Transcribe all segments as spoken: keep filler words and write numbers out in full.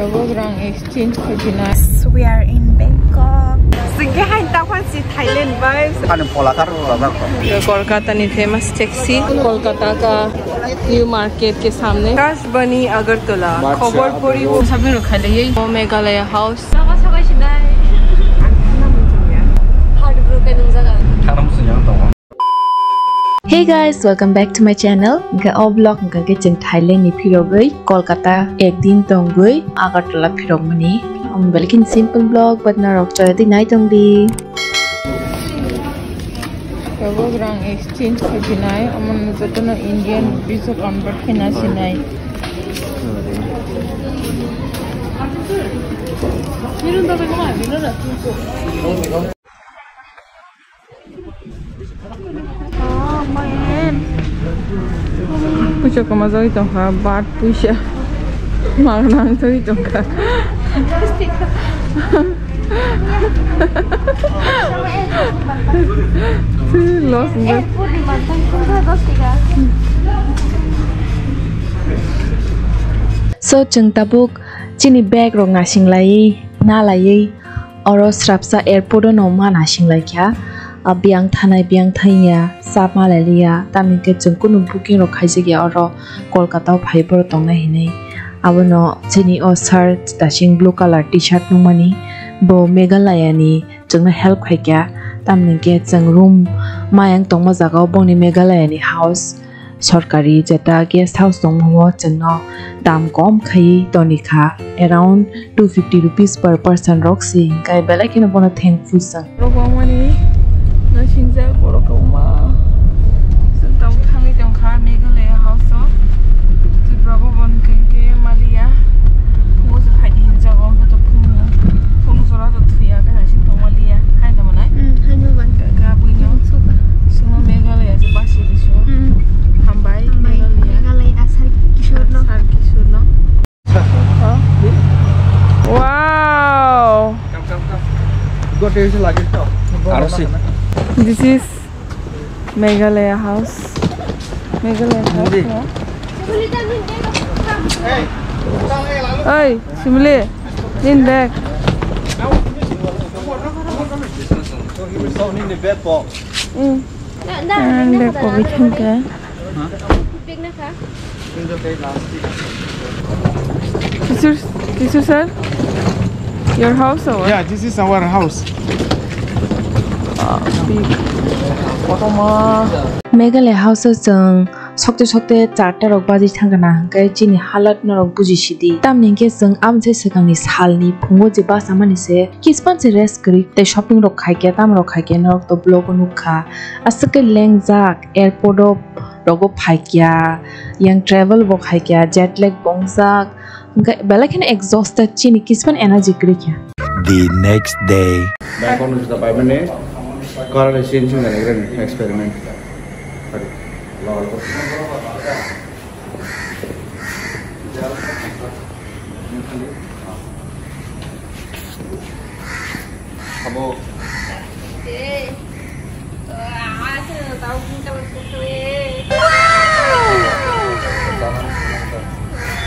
Tabuk rang exchange khaijinai. We are in Bangkok. Singke hai takhan si Thailand vibes. Ani pola kar rajak. Kolkata ni famous taxi. Kolkata ka New Market ke samne. Kashbani Agartala. Khobor pori wo. Sabni rok khailai. O Meghalaya House. Sama sama sinai. Heartbroken wng jaga. Thanam sing yang tongo. Hey guys, welcome back to my channel. Hingke o vlog hingke chwng Thailand ni phirogwi Kolkata ek din tongwi Agartala phirogmani. Omo belai kheno simple vlog, but norok chole di nai tong di. Tabuk rang exchange khaijinai, omo jotono Indian rupees o convert khaina sinai. Puisa kwmajagwi tongkha, bat puisa. Mang nang tongwi tongkha. Loss wngkha. So, chwng tabuk chini bag rok nasing laiwi, na laiwi, oro srapsa airport o no ma nasing laikha, ah, biyang thanai biyang thangya, sa ma lailiya, tamni hwnkhe chwng kunu booking rok khaijak ya oro Kolkata o phai borok tongnai hinwi. Abono chini o sir dasing blue colour T-shirt nukmani, bo Meghalaya ni chwngno help khaikha, tamni hwnkhe chwng room mayang tongma jaga o bongni Meghalaya ni house. Sorkari jeta guest house tongmao chwngno dam kom khai tonikha, around two fifty rupees per person rok se, hingkhe belai kheno bono thankful chwng. Borok wngmani nasingjak borok kwbangma. Chwng tabuk thangwi tongkha Meghalaya house o. Tripura bhaban hwnkhe maliya. Phungo se phaidi hinjago, hwnkhe to phungo. Phungo jora to thwiya, hwnkhe naising tongmaliya. Haino manai? Hmm, haino man. Ka, ka, buino. Suka. Sima Meghalaya se basi bisu. Hmm. Hambai, hambai, Meghalaya. Meghalaya, Sir Kishore no. Sir Kishore no. Wow. Come, come, come. Go to your luggage now. Aro si. This is Meghalaya house. Meghalaya house, hindi. No? Hey, Simli, lean back. Mm. And back ko bithang ka. Huh? Tisur, Tisur sir, your house or what? Yeah, this is our house. Ah, big. Kotorma. Meghalaya house o chwng sokte sokte charta rok baji thangkha na hwnkhe chini halat norok buji sidi. Tamni hwnkhe chwng amchai swkangni salni phungo je bus amani se kispan se rest kwrwi tei shopping rok khaikhe, tam rok khaikhe norok to vlog o nukha. Aswk khe lengjak airport o rogo phaikya, yang travel bo khaikya, jet lag bo wngjak, hwnkhe belai kheno exhausted, chini kispan energy kwrwikha. The next day. Bangkok ni juta pai mani, car le change wngya ni experiment. Abo.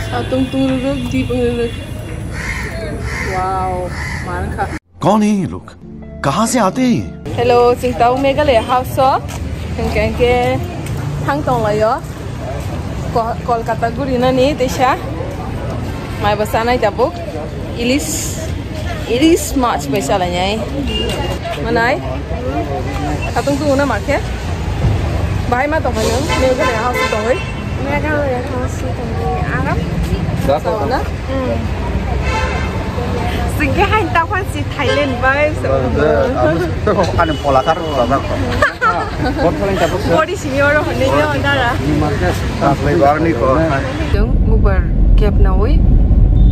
Satung tung rwrwk, dip wng rwrwk. Wow, mankha. कौन है ये लोग? कहाँ से आते हैं ये? Hello, chwng tabuk Meghalaya house o. Hwnkhe hwnkhe thang tonglaio. Ko-, Kolkata gurinani teisa. Mai bo chanai tabuk. Ilis, ilis mach bai chalainai. Manai? Katung tungo na ma khe? Bahai ma tongkha nwng? Meghalaya house o tongwi? Meghalaya house o tongwi. Aram? Sao na? Singke hai takwan si Thailand vibes. Ani pola kar rajak. Body sini oro hwnwi yo dara. Chwng Uber cab nawi,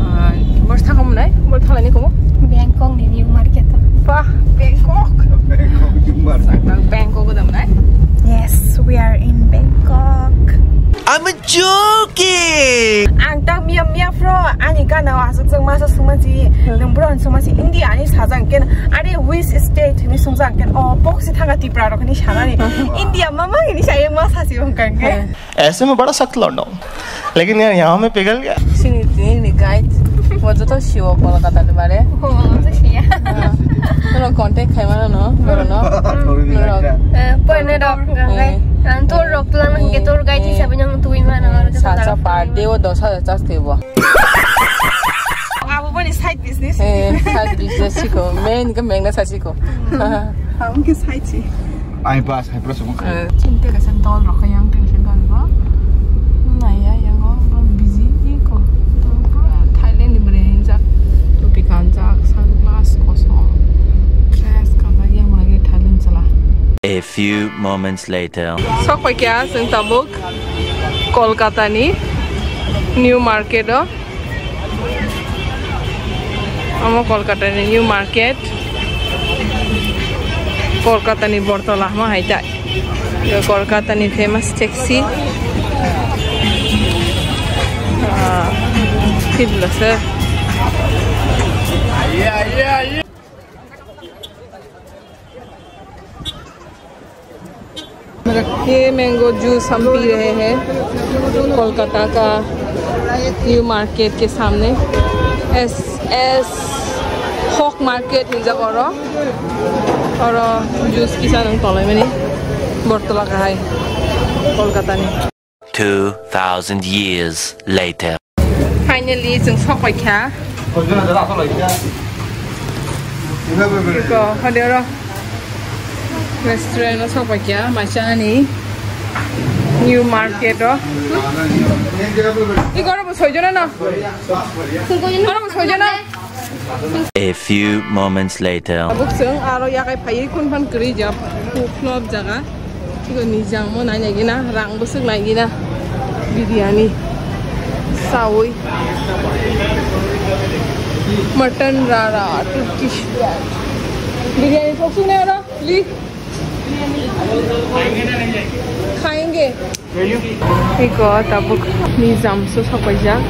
ah, bor thangkha mwnai? Bor thanglaini komo? Bangkok ni New Market o. Bah, Bangkok. Bangkok New Market. Bangkok o damnai? Yes, we are in Bangkok. I'm joking! Ang tak miya miya phro ani gana o aswk jwng masa sungma si, nwng bro sungma si India ani sajang ken, are which state ni sungjang ken, o pok si thanga Tripura rok ni sanani. India mama ini saya masa si ungkang ke. ऐसे में बड़ा सख्त लौंडा हूँ, लेकिन यार यहाँ मैं पिघल गया। Sini tini ni guide. Bo joto siwo Kolkata ni bare. Oh, to siya. Norok contact khai mano no, norok no. Norok. Eh, poine rok, eh, ang tour rok plan hingke tour guide hisabe nang tui mano. Sacha per day o dos hajar charge twibo. Abo boni side business. Eh, side business siko. Main ke main na sasiko. Ang ke side si. Ai ba Cyprus mo khai. Chinte kaisa dol rok yang tension kan bo. Naya yang go busy ko. Thailand ni bwrwi jak. Topi kanjak, sunglass kosom. Dress kanjak yang mana ke Thailand chala. A few moments later. Sok paikha chwng tabuk Kolkata ni New Market o. Omo Kolkata ni New Market. Kolkata ni Bortola hwnma hai ta. Yo Kolkata ni famous taxi. Ah, tibla sir. ये mango juice हम पी रहे हैं कोलकाता का New Market के सामने। S S Hogg Market hingjak oro. Oro juice kisa nang tolai mani Bortola kahai Kolkata ni. Two thousand years later. Finally, chwng sok paikha. Iko, hode oro restaurant o sok paikha, maisa ani New Market o. Iko, oro bo soijono no. Oro bo soijono. A few moments later. Tabuk chwng aro yakai phaiwi khun phan kwrwi ja, kuk nop jaga. Chigo nijamo nai nai gina, rang bwswk nai gina. Biryani. Sawi. Mutton rara, Turkish bread. Biryani thok sung ne aro, li. Khayenge. Iko tabuk nijam so sapaijak.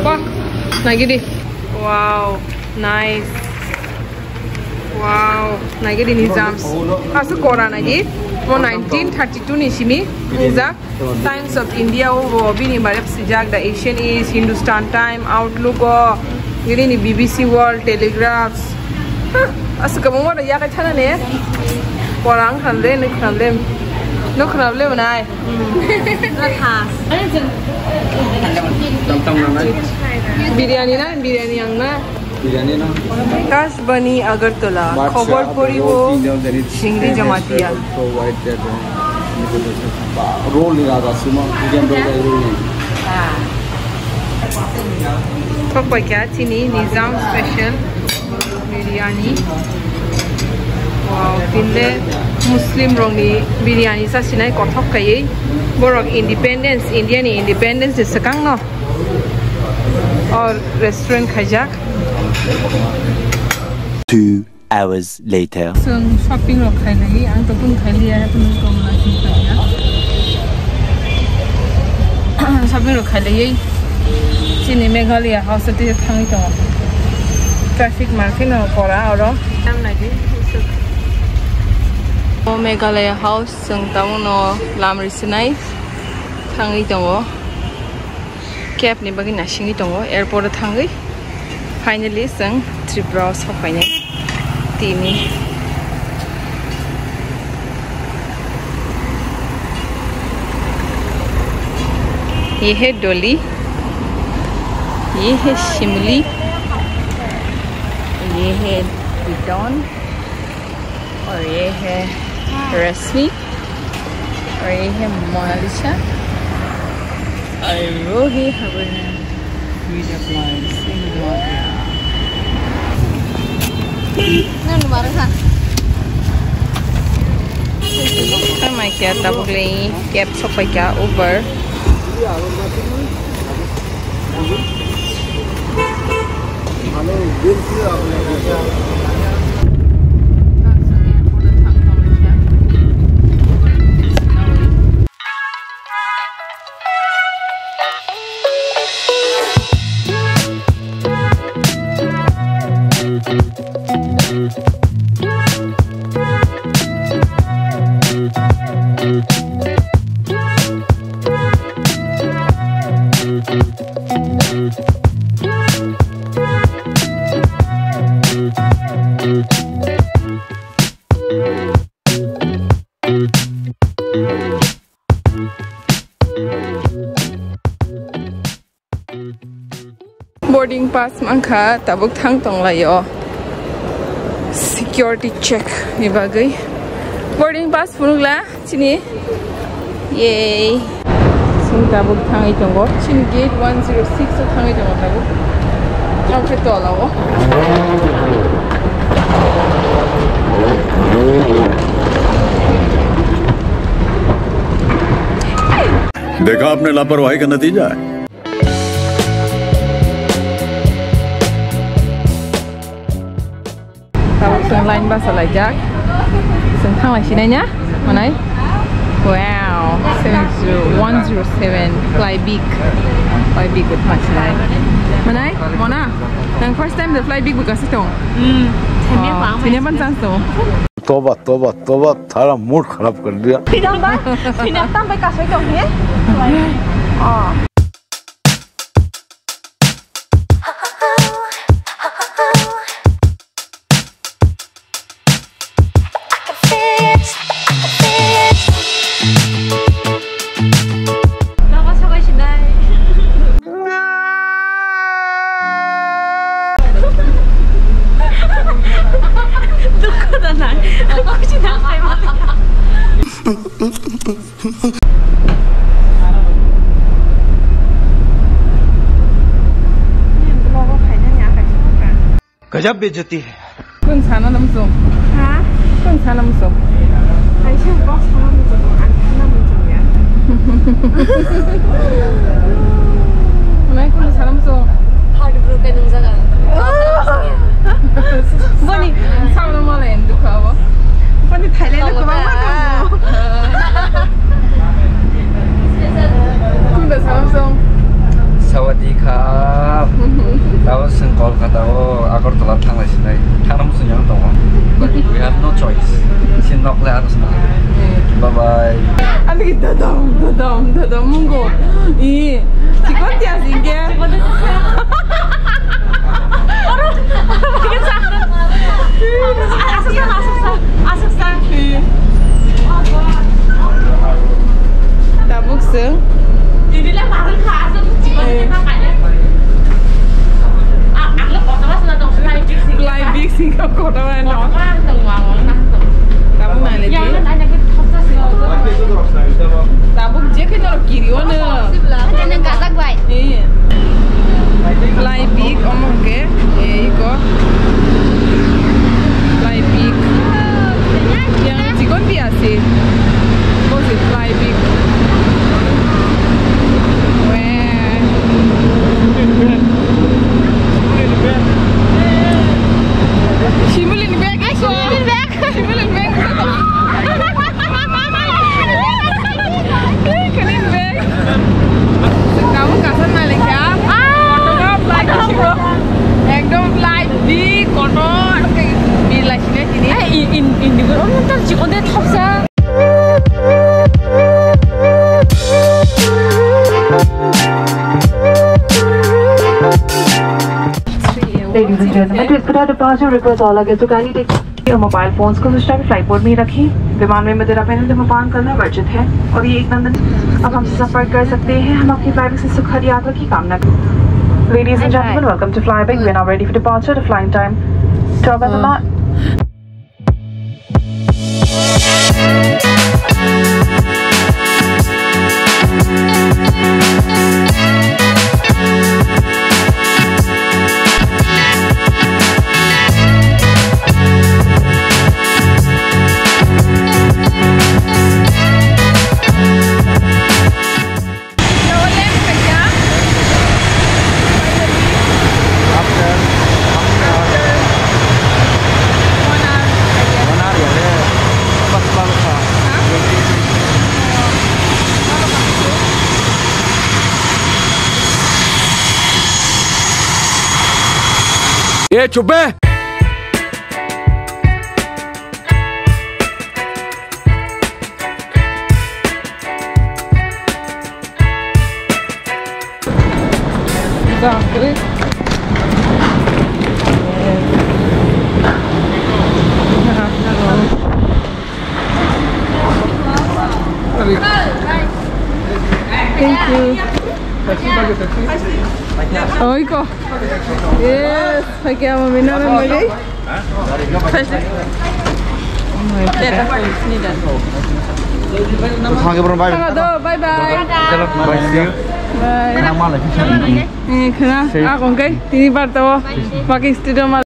Wah, nagidi. Wow, nice. Wow, nagidi nijam. Asu kora nagi. Mo nineteen thirty-two ni simi. Nijak. Times of India o bo bini bare swijak, The Asian Age, Hindustan Time, Outlook o, nini ni B B C World, Telegraphs. Huh, aswk kwbangma da yakai thana ne. Pora wng khan le, nuk khan le. Nuk khan le nai. Biryani na, biryani ang na. Akashbani Agartala, khobor poribo Chingri Jamatia. Roll ni raja sima, medium roll, roll ni. Kokoi kya chini Nizam special biryani. Wow, tinde Muslim rokni biryani chasinai kothok kaiwi. Borok independence, India ni independence ni swkang no. Or restaurant khaijak. Two hours later. Chwng shopping rok khailai, ang to tong khailiya, haphano tong ma chwng khailiya. Shopping rok khailai, chini Meghalaya house o tei thangwi tongo. Traffic ma kheno kora oro. Tam nai di, usuk. O Meghalaya house, chwng tamo no lam risinai thangwi tongo. Cab ni bagwi nasingwi tongo, airport o thangwi. Finally, chwng Tripura o sokphainai tini. Ye hai Dolly, ye hai Shimli, ye hai Piton. और ये है रश्मि, और ये है मोनालिसा, और वो ही हमारे video clients. Nang mara ha. Tama kya tabuk lei cab sokpai kya Uber. Pass mankha, tabuk thang tonglaio. Security check ni bagwi. Boarding pass phunukla chini. Yay. Chwng tabuk thangwi tongo. Chini gate one zero six o thangwi tongo tabuk. Thangkhe tolao. देखा आपने लापरवाही का नतीजा है। Tabuk chwng line basa laijak. Chwng thanglai sinai na? Manai? Wow, seven zero one zero seven, fly big. Fly big bo thang sinai. Manai? Mona? Nang first time the fly big bo kasi tong? Hmm. Oh, sini apa chance tong? तोबा, तोबा, तोबा, थारा मूड खराब कर दिया। Pinang ba? Pinang tam bai kasoi tong he? Oh. गजब बेइज्जती है। Kun sana namsong? Ha? Kun sana namsong? Kaisa box sana namsong, ang sana namsong ya. Nai kun sana namsong? Heartbroken nung jaga. Boni. Sana mala endu kabo. Boni Thailand ko ba ma. Kun sana namsong? Sawadee khap. Tabo chwng Kolkata o Agartala thanglai sinai. Thangna muchung yang tongo. But we have no choice. Sin nok le aro sna. Bye bye. Ani ki dadam, dadam, dadam mungo. I, chikon tiya singke. Asuk sa. Tabuk chwng. Fly big sing kotor no. Tabuk nai le di. Tabuk je khe norok kiri o no. Gajak bai. Eh. Fly big omo hwnkhe, eh, iko. Fly big. Yang chikon dia sih. Bo se fly big. Weh. Shimulin bag iko. Shimulin bag. Shimulin bag. Kamu kasar na lekha. Ah, kotor fly big. Ekdom fly big, kotor. Bilai sini sini. Eh, in, in, indigo. Oh, ntar chikon de thopsa. Ladies and gentlemen, to expedite departure, request all our guests to kindly take your mobile phones को उस time flight mode में ही रखें। विमान में मदिरा पहने धूम्रपान करना वर्जित है और ये एक दंदन। आप हमसे संपर्क कर सकते हैं, हम आपकी फ्लाइट से सुखद यात्रा की कामना करते हैं। Ladies and gentlemen, welcome to Flybe. We are now ready for departure. The flight time twelve o'clock. ए चुप बे। Thank you. Taxi lagi, taxi. Oi ko. Yes, pakai apa mina na lagi? Thank you, bro. Bye. Thank you, bye bye. Bye, see you. Bye. Kenapa lagi? Eh, kena, aku kai, ini part tahu. Pakai studio mal.